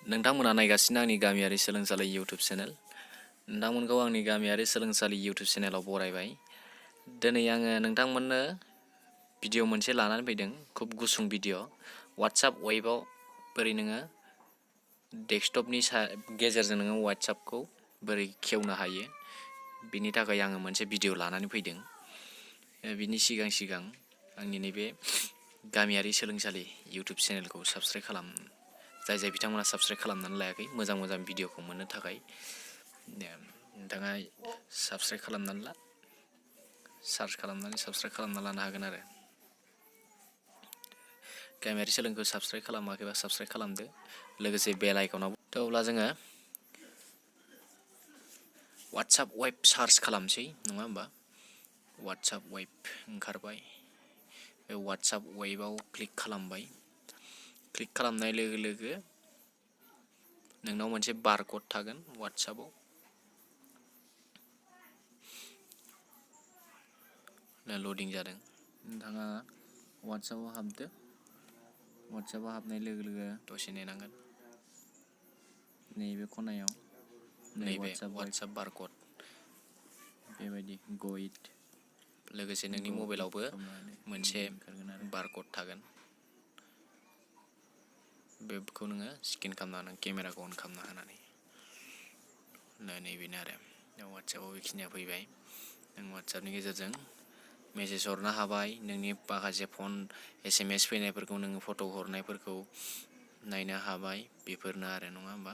नोंथांमोना नायगासिनो आंनि गामियारि सोलोंसालि इउटुब चेनेल। नोंथांमोनखौ आंनि गामियारि सोलोंसालि इउटुब चेनेलाव बरायबाय। दिनै आङो नोंथांमोननो भिडिअ' मोनसे लानानै फैदों, खुब गुसुं भिडिअ'। वाट्सएप वेबआव बोरै नोङो डेस्कटपनि गेजेरजों नोङो वाट्सएपखौ बोरै खेवनो हायो, बिनि थाखाय आङो मोनसे भिडिअ' लानानै फैदों। बिनि सिगां आंनि नैबे गामियारि सोलोंसालि इउटुब चेनेलखौ साबस्क्राइब खालाम। जाय बिथांमोना साबस्क्राइब खालामनानै लायाखै, मोजां भिडिअ'खौ मोननो थाखाय नोंथाङा साबस्क्राइब खालामनानै ला, सार्च खालामनानै साबस्क्राइब खालामना लानो हागोन आरो। गामियारि सोलोंखौ साबस्क्राइब खालामाखैबा साबस्क्राइब खालामदो, लोगोसे बेल आइकनाव। थ' अब्ला जोङो वाट्सएप वेब सार्च खालामसै, नङा होमबा? वाट्सएप वेब ओंखारबाय। बे वाट्सएप वेबआव क्लिक खालामबाय। क्लिक खालामनाय लोगो लोगो नोंनाव मोनसे बारक'ड थागोन वाट्सएपआव। लडिं जादों। नोंथाङा वाट्सएपआव हाबदो। वाट्सएपआव हाबनाय लोगो लोगो दसे नेनांगोन। नैबे खनायाव नैबे वाट्सएप बारक'ड बेबायदि गइट। लोगोसे नोंनि मबाइलावबो मोनसे बारक'ड थागोन। बेखौ नोङो स्केन खालामना केमेराखौ अन खालामना होनानै नैबेनो आरो वाट्सएपआव बेखिनिया फैबाय। नों वाट्सएपनि गेजेरजों मेसेज हरनो हाबाय, नोंनि माखासे फन SMS फैनायफोरखौ, नोङो फट' हरनायफोरखौ नायनो हाबाय। बेफोरनो आरो, नङा होमबा?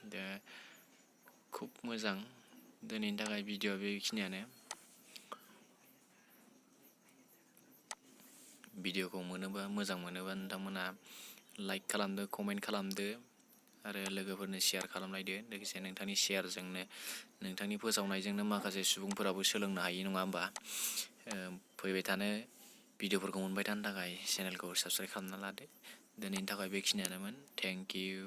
दा खुब मोजां। दिनैनि थाखाय भिडिअ'आ बेखिनियानो। भिडिअ'खौ मोजां मोनोबा नोंथांमोना लाइक खालामदो, कमेन्ट खालामदो आरो लोगोफोरनो शेयार खालामलायदो। लोगोसे नोंथांनि शेयारजोंनो, नोंथांनि फोसावनायजोंनो माखासे सुबुंफोराबो सोलोंनो हायो, नङा होमबा? फैबाय थानो भिडिअ'फोरखौ मोनबाय थानो थाखाय चेनेलखौ साबस्क्राइब खालामना लादो। दिनैनि थाखाय बेखिनियानोमोन। Thank you.